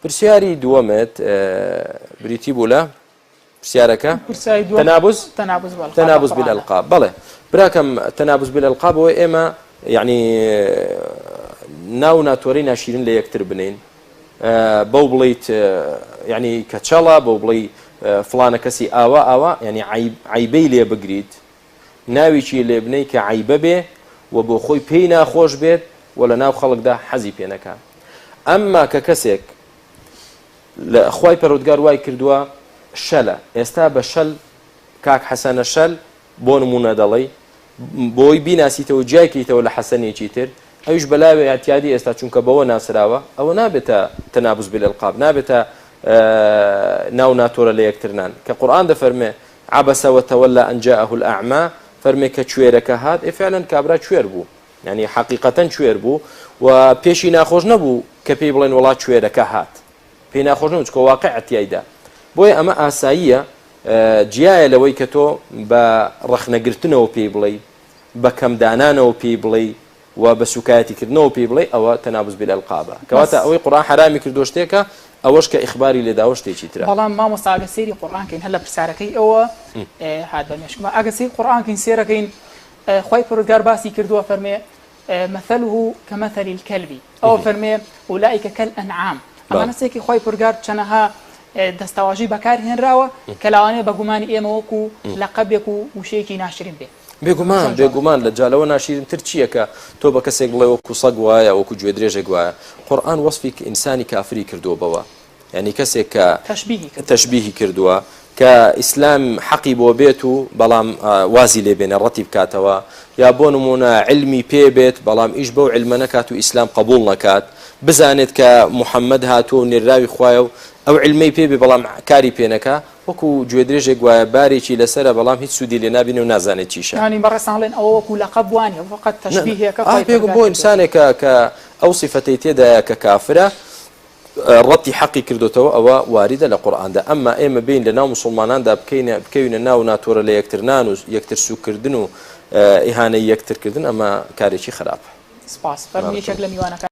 پرسیاری دووەمت بریتی بوو لە پرسیارەکە پرسیاری دووەم تەنابوز تەنابوز بالقاب تەنابوز لە قورئاندا. بالالقاب بەڵێ براکەم تەنابوز بالالقاب ئەوەی ئێمە یعنی ناو و ناتۆرەی ناشیرین لە یەکتر بنین بەو بڵیت یعنی کەچەڵە بەو بڵی فڵانە کەسی ئاوا ئاوا یعنی عیبەی لێ بگریت ناوێکی لێ بنەی کە عەیبە بێ و بۆ خۆی پێی ناخۆش بێت و لە ناو خەڵکدا حەزی پێ نەکا ئەمما کە کەسێک لە خوای پەروەردگار وای کردووە شەلە ئێستا بە شەل کاک حەسەنە شەل بۆ نمونە دەڵێی بۆی بیناسیتەوە جیای کەیتەوە لە حەسەنێکی تر ئەویش بەلاوێ اعتیادی ئێستا چونکە بەوە ناسراوە ئەوە نابێتە تەنابوز بالالقاب نابێتە ناو ناتۆرە لە یەکترنان کە قورئان دەفەرمێ عبس وتولى ان جاءه الاعمى فەرمێ کە کوێرەکە هات ئێ فعلا کابرا کوێر بوو یعنی حەقیقەتەن کوێر بوو و پێشی ناخۆش نەبوو کە پێی بڵێن وڵا کوێرەکە هات پێی ناخۆش نەبوو چکە واقع تیایدا بۆیە ئەمە ئاساییە جیایە لەوەی کە تۆ بە ڕەخنەگرتنەوە پێی بڵێی بە کەمدانانەوە پێی بڵێی و بە سوکایەتی کردنەوە پێی بڵێی ئەوە تنابز بالالقابە کەواتە ئەوەی قورئان حەرامی کردووە شتێکە ئەوەش کە ئیخباری لێداوە شتێکی ترە. بەڵام مامۆستا ئەگەر سەیری قورئان کەین هەر لە پرسیارەکەی ئەوە هات بە مێشکما ئەگەر سەیری قورئان کەین سێرەکەین خوای پەروەردگار باسی کردووە فەرمێ مثله كمثل الكلب ئەوە فەرمێ اولئک كالانعام ئەمانە سێکی خوای پەروەردگار چەنەها دەستەواژەی بەکار هێنراوە کە لاوانەیە بە گومانی ئێمە وەکو لەقەبێک و وشەیەکی ناشرین بێ. بێگومان بێگومان لە جا لەوە ناشیرنتر چییە کە تۆ بە کەسێک بڵێ وەکو سەگ وایە وەکو گوێدرێژێک وایە قورئان وەسفی ئینسانی کافری کردووە بەوە یعنی کەسێک کە تەشبیهی کردووە کە ئیسلام حەقی بۆ بێت و بەڵام وازی لێ بێنێ ڕەتی بکاتەوە یا بۆ نمونە علمی پێ بێت بەڵام ئیش بەو علمە نەکات و ئیسلام قبول نەکات بزانێت کە محەممەد هاتووە و نێراوی خوایە و ئەو علمەی پێ بێ بەڵام کاری پێ نەکا وەکو گوێدرێژێک وایە بارێکی لەسەرە بەڵام هیچ سوودی لێ نابینێ و نازانێت چیشە. یانی بەڕێزتان ئەڵێن ئەوە وەکو لەقەب وانیە فەقەت تەشبیهێکە خوای پێ بۆ ئینسانێکە کە ئەو سیفەتەی تێدایە کە کافرە ڕەتی حەقی کردوتەوە ئەوە واریدە لە قورئاندا ئەمما ئێمە بین لە ناو موسڵماناندا بکەینە بکەوینە ناو ناتۆرە لە یەکترنان و یەکتر سوکردن و ئیهانەی یەکترکردن ئەمە کارێکی خراپە. سپاس. فەرموو یەکێک لە میوانەکان.